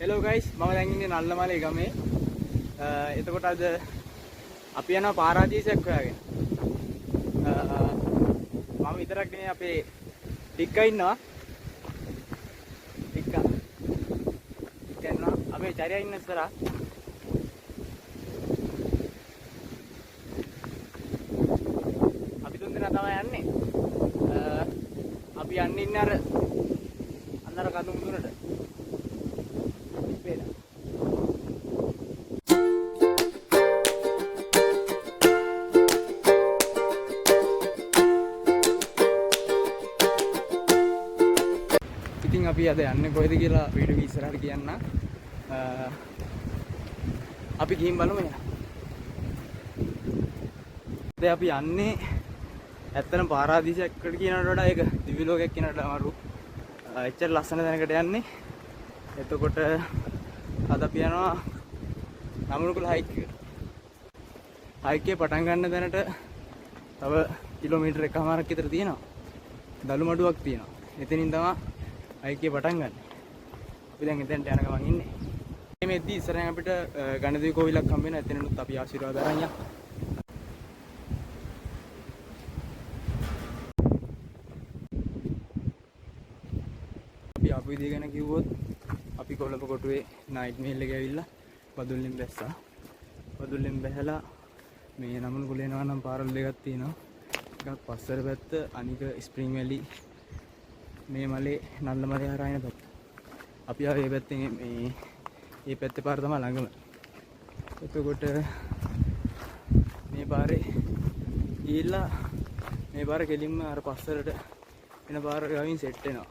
Hello guys, මම දැන් ඉන්නේ නල්ලමලේ ගමේ. එතකොට අද අපි යනවා පාරාදීසයක් හොයාගෙන. මම විතරක් නෙමෙයි, අපේ ටික්කා ඉන්නවා. ටික්කා ටික්කා ඉන්නවා. අපේ චර්යා ඉන්න ඉස්සරහා. අපි තුන් දෙනා තමයි යන්නේ. අපි යන්නේ ඉන්නේ අර අන්න අර කඳු මුදුනට. ඉතින් අපි අද යන්නේ කොහෙද කියලා වීඩියෝ එක ඉස්සරහට කියන්න. අපි ගිහින් බලමු එහෙනම්. දැන් අපි යන්නේ ඇත්තටම පාරාදීසයකට කියනවට වඩා ඒක දිව්‍ය ලෝකයක් කියනවට අමාරු. එච්චර ලස්සන තැනකට යන්නේ. එතකොට අද අපි යනවා නමනුකුල හයික් එකට. හයික් එකේ පටන් ගන්න තැනට තව කිලෝමීටර් එකමාරක් විතර තියෙනවා. දළු මඩුවක් තියෙනවා. එතනින් තමයි හයික් එක පටන් ගන්න. අපි දැන් එතනට යන ගමන් ඉන්නේ. මේ එද්දි ඉස්සරහින් අපිට ගණදෙවි කෝවිලක් හම්බ වෙනවා. එතනනුත් අපි ආශිර්වාද අරන් යමු. අපි ආපු විදිය ගැන කිව්වොත් අපි කොළඹ කොටුවේ නයිට් මේල් එක ඇවිල්ලා බදුල්ලෙන් බැස්සා. බදුල්ලෙන් බැහැලා මේ නමනුකුල එනවා නම් පාරවල් දෙකක් තියෙනවා. එකක් පස්සර පැත්ත, අනික ස්ප්‍රින්ග් වැලි මේ මලේ නල්ල මලේ හරහා එන පැත්ත. අපි ආවේ මේ පැත්තෙන්, මේ මේ පැත්තේ පාර තමයි ළඟම. එතකොට මේ පාරේ ගිහිල්ලා මේ පාර කෙලින්ම අර පස්සරට එන පාර ගාවින් සෙට් වෙනවා.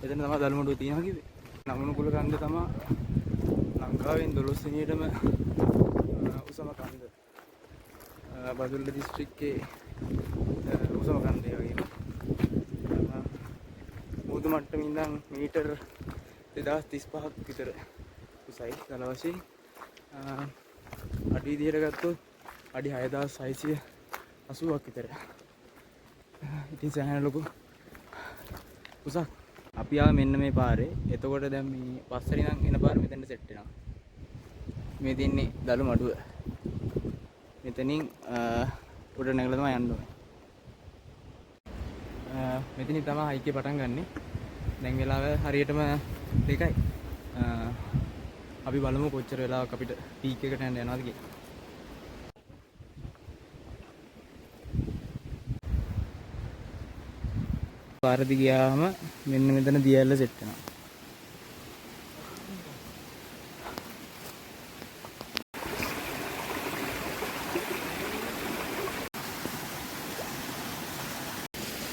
එතන තමයි දළුමඩුව තියෙනවා කිව්වේ. නමනුකුල කන්ද තමයි ලංකාවෙන් 12 වෙනියටම උසම කන්ද. බදුල්ල දිස්ත්‍රික්කයේ උසම කන්ද ඒ වගේම. මුහුදු මට්ටමින් ඉඳන් මීටර් 2035ක් විතර උසයි දල වශයෙන්. අඩි විදියට ගත්තොත් අඩි 6680ක් විතර. ඉතින් සෑහෙන ලොකු උසක්. අපි ආව මෙන්න මේ පාරේ. එතකොට දැන් මේ පස්සට ඉඳන් එන පාර මෙතනට සෙට් වෙනවා. මේ තියන්නේ දළු මඩුව. මෙතනින් උඩ නැගලා තමයි යන්න ඕනේ. මෙතනින් තමයි හයික් එක පටන් ගන්නෙ. දැන් වෙලාව හරියටම 2යි. අපි බලමු කොච්චර වෙලාවක් අපිට පීක් එකට යන්න යනවද කියලා. පාර දිගේ ගියාම මෙන්න මෙතන දියැල්ල සෙට් වෙනවා.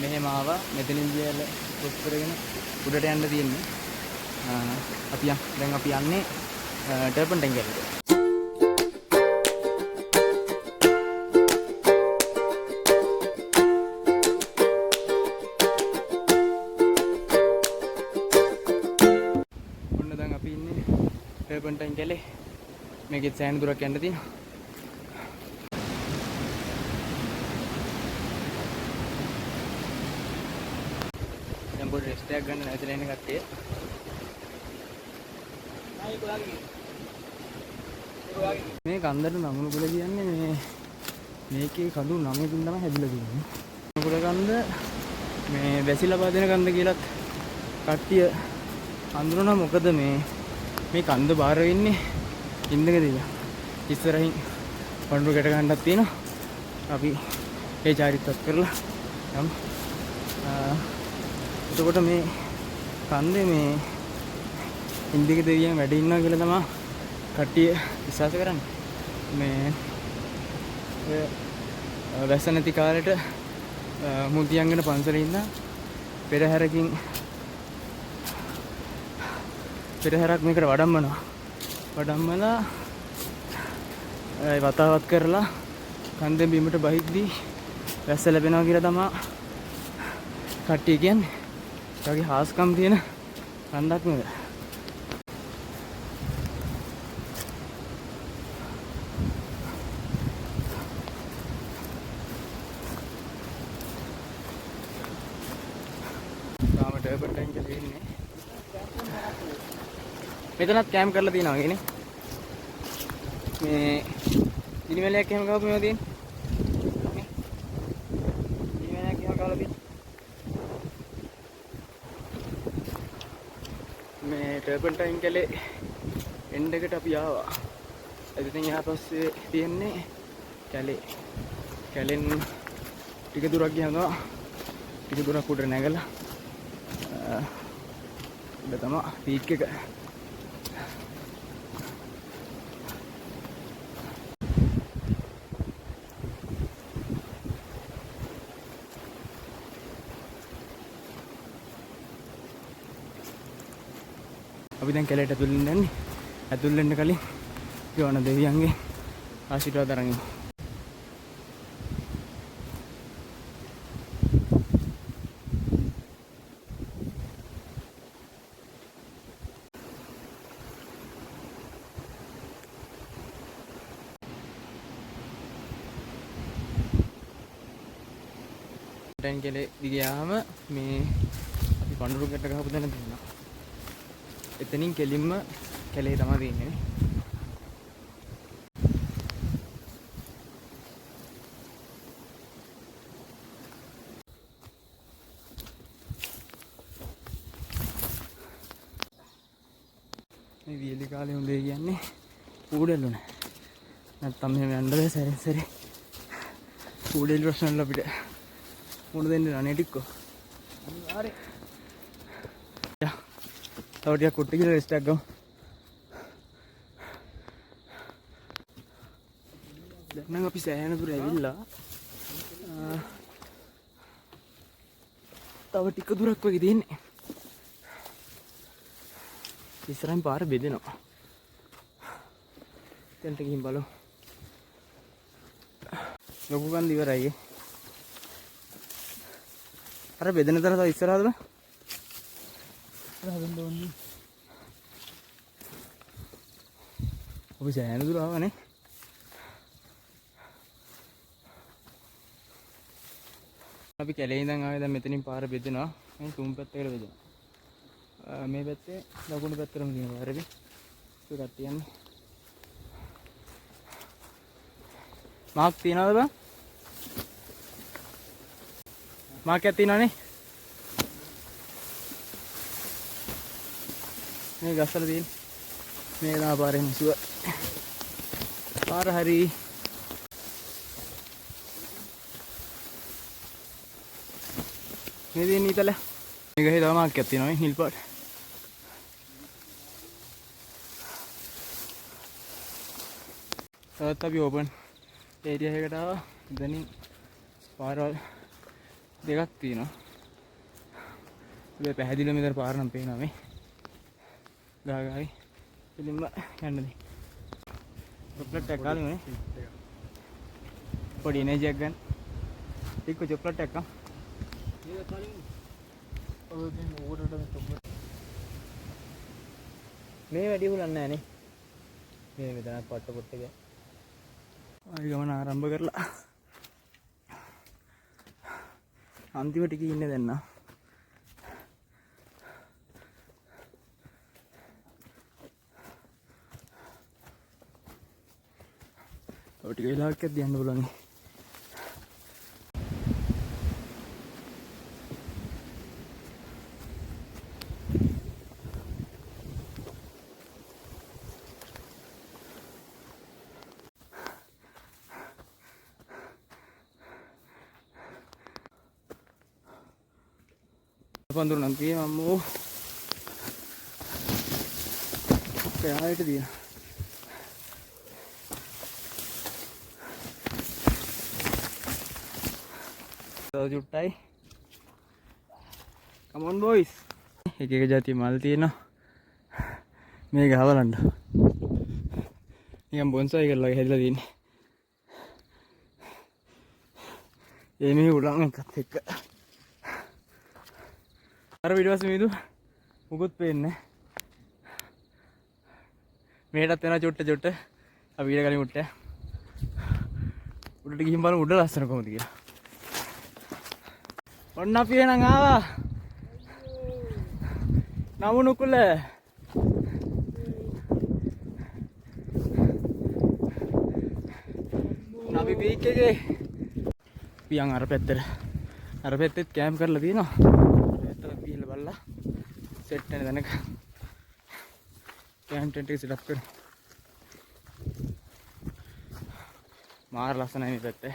මෙහෙම ආවා, මෙතනින් දියැල්ල ක්‍රොස් කරගෙන උඩට යන්න තියෙන්නේ. අපි යන්. දැන් අපි යන්නේ ටර්පන්ටයින් කැලේට. ඔන්න දැන් අපි ඉන්නේ ටර්පන්ටයින් කැලේ. මේකෙත් සෑහෙන දුරක් යන්න තියෙනවා. දැන් පොඩි රෙස්ට් එකක් ගන්න නැතිලා ඉන්න කට්ටිය. මේ කන්දට නමනුකුල කියන්නේ මේ මේකේ කඳු 9කින් තමයි හැදිලා තියෙන්නේ. නමනුකුල කන්ද මේ වැසි ලබා දෙන කන්ද කියලත් කට්ටිය අඳුරනවා. මොකද මේ කන්ද බාර වෙන්නේ ඉන්දක දිහා. ඉස්සරහින් පඳුරු ගැට ගන්නක් තියෙනවා. අපි ඒ චාරිත්‍රාත් කරලා යමු. එතකොට මේ කන්දේ මේ ඉන්දික දෙවියන් වැඩ ඉන්නවා කියලා තමයි කට්ටිය විශ්වාස කරන්නේ. මේ ඔය වැස්ස නැති කාලෙට මුදියන්ගෙන පන්සලේ ඉන්න පෙරහැරක් මේකට වඩම්මනවා. වඩම්මලා ඒ වතාවත් කරලා කන්දෙන් බිමට බහිද්දී වැස්ස ලැබෙනවා කියලා තමයි කට්ටිය කියන්නේ. ඒ වගේ හාස්කම් තියෙන කන්දක් මේක. තාම ටර්පන්ටයින් කැලේ ඉන්නේ. මෙතනත් කැම්ප් කරලා තියෙනවා වගේනේ. මේ ගිනිමැලයක් එහෙම ගහපු මේවා තියෙන්නේ. නේ? ගිනිමැලයක් එහෙම ගහලා තියෙන්නේ. මේ ටර්පන්ටයින් කැලේ එන්ඩ් එකට අපි ආවා. ඉතින් එහා පස්සේ තියෙන්නේ කැලේ. කැලෙන් ටික දුරක් ගියාම ටික දුරක් උඩ නැගලා උඩ තමයි පීක් එක. අපි දැන් කැලේට ඇතුල් වෙන්න යන්නේ. ඇතුල් වෙන්න කලින් යෝන දෙවියන්ගේ ආශිර්වාද අරන් ඉමු. දැන් කැලේ ගියාම මේ අපි පඳුරු ගැට ගහපු තැන තියෙනවා. එතනින් කෙලින්ම කැලේ තමයි තියෙන්නේ නේ. මේ වියලි කාලේ හොඳේ කියන්නේ කූඩැල්ලු නෑ. නැත්තම් මෙහෙම යන්න බෑ සැරෙන් සැරේ. කූඩැල්ලු ප්‍රශ්න වල අපිට මුණ දෙන්න නෑ ටිකෝ. අනිවාර්යෙන්. තව ටිකක් කුට්ටි කියලා රෙස්ට් එකක් ගමු. දැන් නම් අපි සෑහෙන දුර ඇවිල්ලා තව ටික දුරක් වගේ තියෙන්නේ. ඉස්සරහින් පාර බෙදෙනවා. එතනට ගිහින් බලමු. ලොකු කන්ද ඉවරයි. අර බෙදෙන තැන තව ඉස්සරහද බං? හදන්න ඕනේ. අපි සෑහෙන දුර ආවනේ. අපි කැලේ ඉඳන් ආවේ දැන් මෙතනින් පාර බෙදෙනවා. මේ තුන් පැත්තකට බෙදෙනවා. මේ පැත්තේ දකුණු පැත්තටම තියෙන පාර බි. ඒක කට්ටිය යන්නේ. මාක් තියනවද බං? මාක් එකක් තියෙනවනේ. මේ ගස්වල තියෙන මේක තමයි පාරේ මුසුව. පාර හරි. මේ තියෙන ඊතල. මේ ගහේ තව මාක් එකක් තියෙනවා මේ නිල් පාට. තවත් අපි ඕපන් ඒරියා එකකට ආවා. එතනින් පාරවල් දෙකක් තියෙනවා. හැබැයි පැහැදිලිව මෙතන පාර නම් පේනවා මේ. ගහ ගහයි. පිළිම යන්න දෙන්න. චොක්ලට් එකක් කාලෙම නේ. පොඩි එනර්ජි එකක් ගන්න. ටික චොක්ලට් එකක් කා. ඔය ඉතින් ඕකට මේ චොක්ලට් මේ වැඩි හුලන්නේ නෑ නේ. මේ මෙතනත් පට්ට පොට්ට එක. ආයි ගමන ආරම්භ කරලා අන්තිම ටික ඉන්නේ දැන් නා. තව ටික වෙලාවක් ඇද්දි යන්න පුළුවන්. පඳුරු නම් තියෙනවා අම්මෝ. ඔයාලට තියෙනවා. තව චුට්ටයි. Come on boys. එක එක જાති මල් තියෙනවා. මේ ගහ බලන්න. නිකන් බොන්සයි කරලා වගේ හැදිලා තියෙන්නේ. ඒ මේ උලන් එකත් එක්ක. අර පිටිපස්සේ මිදු මුකුත් පේන්නේ නැහැ. මෙහෙටත් එනවා චුට්ට චුට්ට. අපි ඊට කලින් උඩට. උඩට ගිහින් බලමු උඩ ලස්සන කොහොමද කියලා. ඔන්න අපි එහෙනම් ආවා. නමුනුකුල. අපි පීක් එකේ. අපි යන් අර පැත්තට. අර පැත්තෙත් කැම්ප් කරලා තියෙනවා. අර පැත්තට ගිහලා බලලා සෙට් වෙන තැනක කැම්ප් ටෙන්ට් එක සෙට් අප් කරමු. මාර ලස්සනයි මේ පැත්තේ.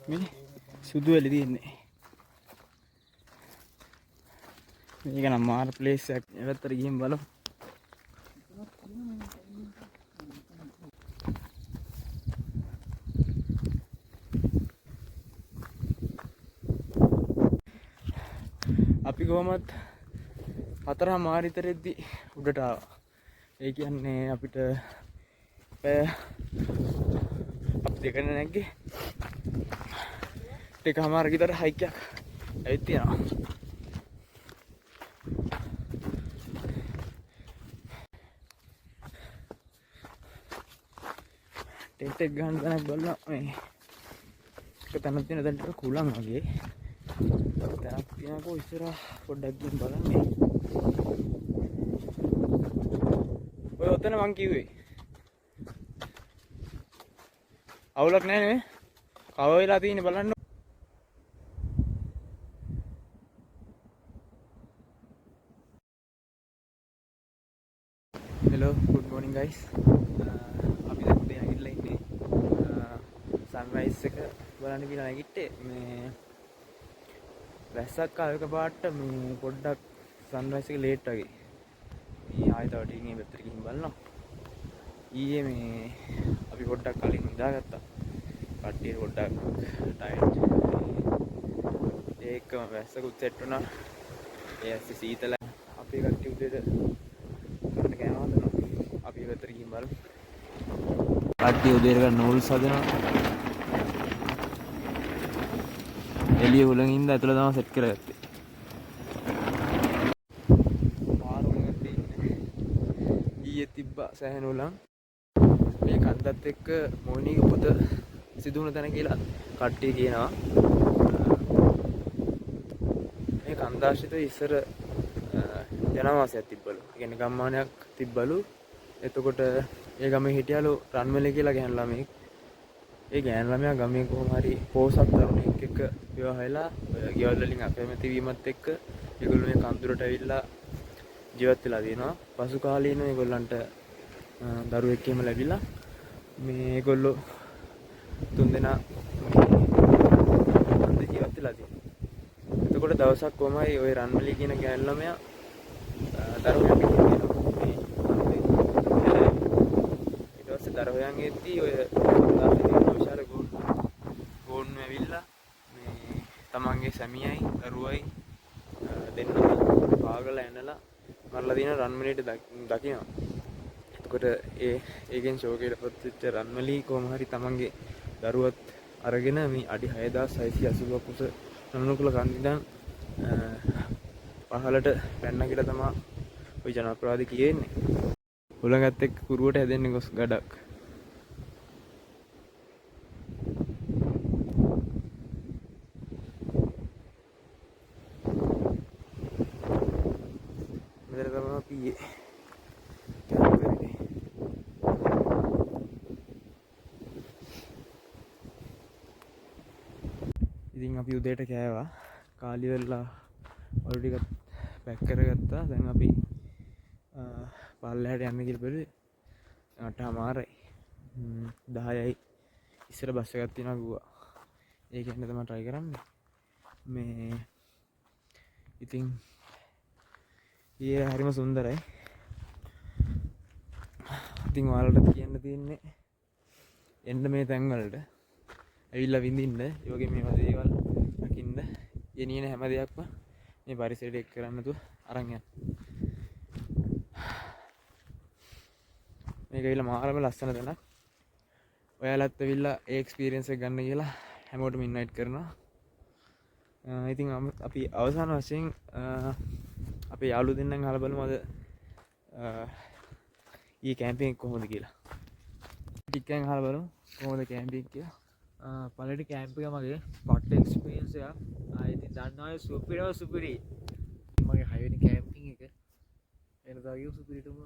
මේ සුදු වැලි තියෙන්නේ. මේක නම් මාර ප්ලේස් එකක්. ඒ පැත්තට ගිහින් බලමු. අපි කොහොමත් 4:30 විතර එද්දි උඩට ආවා. ඒ කියන්නේ අපිට පැය අපි දෙකනේ නැග්ගේ. 2:30 විතර හයික් එකක් ඇවිත් තියෙනවා. ටෙන්ට් එක ගන්න තැනක් බලනවා. මේ එක තැනක් තියෙන තැන ටික කුලං වගේ තැනක් තියෙනකෝ ඉස්සරහ පොඩ්ඩක් ගිහින් බලන්න. ඔය ඔතන මං කිව්වේ අවුලක් නෑ නේ. කව වෙලා තියෙන්නේ බලන්න. Hello, good morning guys. අපි දැන් උදේ නැගිටලා ඉන්නේ. සන්රයිස් එක බලන්න කියලා නැගිට්ටේ. මේ වැස්සක් ආව එකපාරට මේ පොඩ්ඩක් සන්රයිස් එක ලේට් වගේ. මේ ආයෙ තව ටිකකින් මේ පැත්තට ගිහින් බලනවා. ඊයේ මේ අපි පොඩ්ඩක් කලින් නිදාගත්තා. කට්ටිය පොඩ්ඩක් ටයර්ඩ්. ඒකම වැස්සකුත් සෙට් වුණා. ඒ ඇස්සේ සීතල. අපේ කට්ටිය උදේට කන්න කෑම හදනවා. අපි ඒ පැත්තට ගිහින් බලමු. කට්ටිය උදේට ගන්න නූඩ්ල්ස් හදනවා. එළිය හුලඟ ඉඳ ඇතුළ තමයි සෙට් කරගත්තේ. පාර හුලඟක් තියෙන්නේ. ඊයේ තිබ්බා සෑහෙන හුලං. මේ කන්දත් එක්ක මොහිනීගේ පොත සිදු වුණ තැන කියලා කට්ටිය කියනවා. මේ කන්දාශ්‍රිතව ඉස්සර ජනවාසයක් තිබ්බලු. ඒ කියන්නේ ගම්මානයක් තිබ්බලු. එතකොට ඒ ගමේ හිටියලු රන්මලේ කියලා ගැහැණු ළමයෙක්. ඒ ගැහැණු ළමයා ගමේ කොහොම හරි පෝසත් තරුණයෙක් එක්ක විවාහ වෙලා ඔය ගෙවල් වලින් අකමැති වීමත් එක්ක ඒගොල්ලෝ මේ කන්දුරට ඇවිල්ලා ජීවත් වෙලා තියෙනවා. පසු කාලීනව ඒගොල්ලන්ට දරුවෙක් එහෙම ලැබිලා මේ ඒගොල්ලෝ තුන්දෙනා මේ කන්දේ ජීවත් වෙලා තියෙනවා. එතකොට දවසක් කොහමයි ඔය රන්මලී කියන ගැහැණු ළමයා දරු හොයන් ගිහින් තියෙනවා. මේ කන්දේ. ඊට පස්සේ දරු හොයන් එද්දී ඔය කන්දාසේ තියෙන විශාල ගෝන්නු ඇවිල්ලා මේ තමන්ගේ සැමියයි දරුවයි දෙන්නම පාගලා ඇනලා මරලා තියෙන රන්මලීට දකිනවා. එතකොට ඒකෙන් ශෝකයට පත් වෙච්ච රන්මලී කොහොම හරි තමන්ගේ දරුවත් අරගෙන මේ අඩි 6680ක් උස නනුකුල කන්දිදන් පහලට පැන්න කියලා තමා ඔය ජනප්‍රවාද කියෙන්නේ. හුළඟත් එක්ක කුරුවට හැදෙන්නේ ගොස් ගඩක්. මෙතන තමයි අපි ඊයේ කැම්ප් කරේ. ඉතින් අපි උදේට කෑවා. කාලි වෙලා වලු ටිකක් පැක් කරගත්තා. දැන් අපි පල්ලෙහාට යන්න කියලා බැලුවේ. අටහමාරයි. 10යි ඉස්සර බස් එකක් තියෙනවා කිව්වා. ඒක යන්න තමයි try කරන්නේ. මේ ඉතින් ඊයේ හරිම සුන්දරයි. ඉතින් ඔයාලට කියන්න තියෙන්නේ එන්න මේ තැන් වලට ඇවිල්ලා විඳින්න, ඒ වගේ මේවා දේවල් දකින්න, ගෙනියන හැම දෙයක්ම මේ පරිසරයට එක් කරන්න නැතුව අරන් යන්න. මේක ඇවිල්ලා මාරම ලස්සන තැනක්. ඔයාලත් ඇවිල්ලා ඒ එක්ස්පීරියන්ස් එක ගන්න කියලා හැමෝටම ඉන්වයිට් කරනවා. ඉතින් අපි අවසාන වශයෙන් අපේ යාළුවෝ දෙන්නන් අහලා බලමු අද ඊයේ කැම්පින් එක කොහොමද කියලා. ටිකෙන් අහලා බලමු කොහොමද කැම්පින් කියලා. පළවෙනි කැම්ප් එක මගේ පට්ට එක්ස්පීරියන්ස් එකක්. ඉතින් දන්නවා සුපිරිම සුපිරි. මගේ හයවෙනි කැම්පින් එක. එන තාගේ සුපිරිටම.